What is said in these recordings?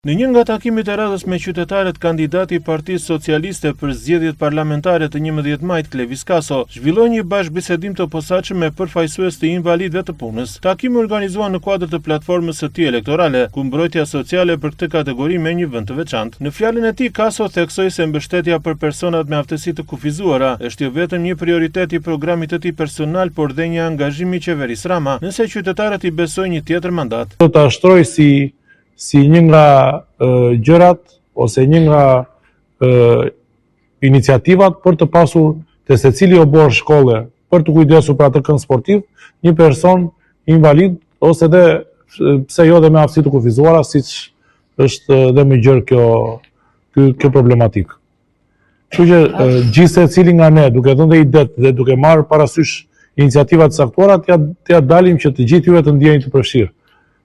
Në një nga takimet e radhës me qytetarët, kandidati i Partisë Socialiste për zgjedhjet parlamentare të 11 majit, Klevis Kaso, zhvilloi një bashkëbisedim të posaçëm me përfaqësues të invalidëve të punës. Takimi u organizua në kuadër të platformës së tij elektorale, ku mbrojtja sociale për këtë kategori merr një vend të veçantë. Në fjalën e tij, Kaso theksoi se mbështetja për personat me aftësi të kufizuara është jo vetëm një prioritet i programit të tij personal, por dhe një angazhim i qeverisë Rama, nëse qytetarët i besojnë një tjetër mandat. Do ta shtroj si si një nga gjërat ose një nga iniciativat për të pasur te secili oborr shkolle për t'u kujdesur për atë kënd sportiv, një person invalid ose dhe pse jo dhe me aftësi të kufizuara, siç është dhe më gjerë kjo kjo, kjo problematikë. Kështu që gjithsecili nga ne, duke dhënë dhe idetë dhe duke marrë parasysh iniciativa të caktuara, t'ia t'ia dalim që të gjithë juve të ndjeheni të përfshirë.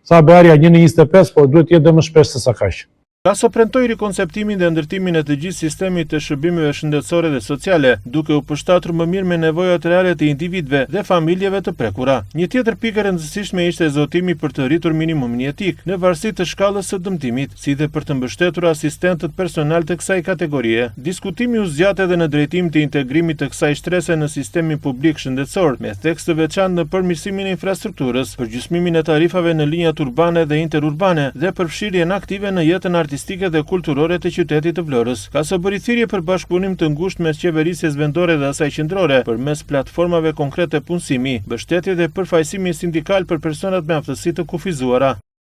Tha Bearja 1 në 25, por duhet të jetë dhe më shpesh se sa kaq. Kaso premtoi rikonceptimin dhe ndërtimin e të gjithë sistemit të shërbimeve shëndetësore dhe sociale, duke u përshtatur më mirë me nevojat reale të individëve dhe familjeve të prekura. Një tjetër pikë e rëndësishme ishte zotimi për të rritur minimumin jetik, në varësi të shkallës së dëmtimit. si dhe për të mbështetur asistentët personalë të kësaj kategorie. Diskutimi u zgjat edhe në drejtim të integrimit të kësaj shtrese në sistemin publik shëndetësor, me theks të veçantë në përmirësimin e infrastrukturës, përgjysmimin e tarifave në linjat urbane dhe interurbane dhe përfshirjen aktive në jetën artistike dhe kulturore të qytetit të Vlorës. Kaso bëri thirrje për bashkëpunim të ngushtë mes qeverisjes vendore dhe asaj qendrore, përmes platformave konkrete punësimi, mbështetje dhe përfaqësimi sindikal për personat me aftësi të kufizuara.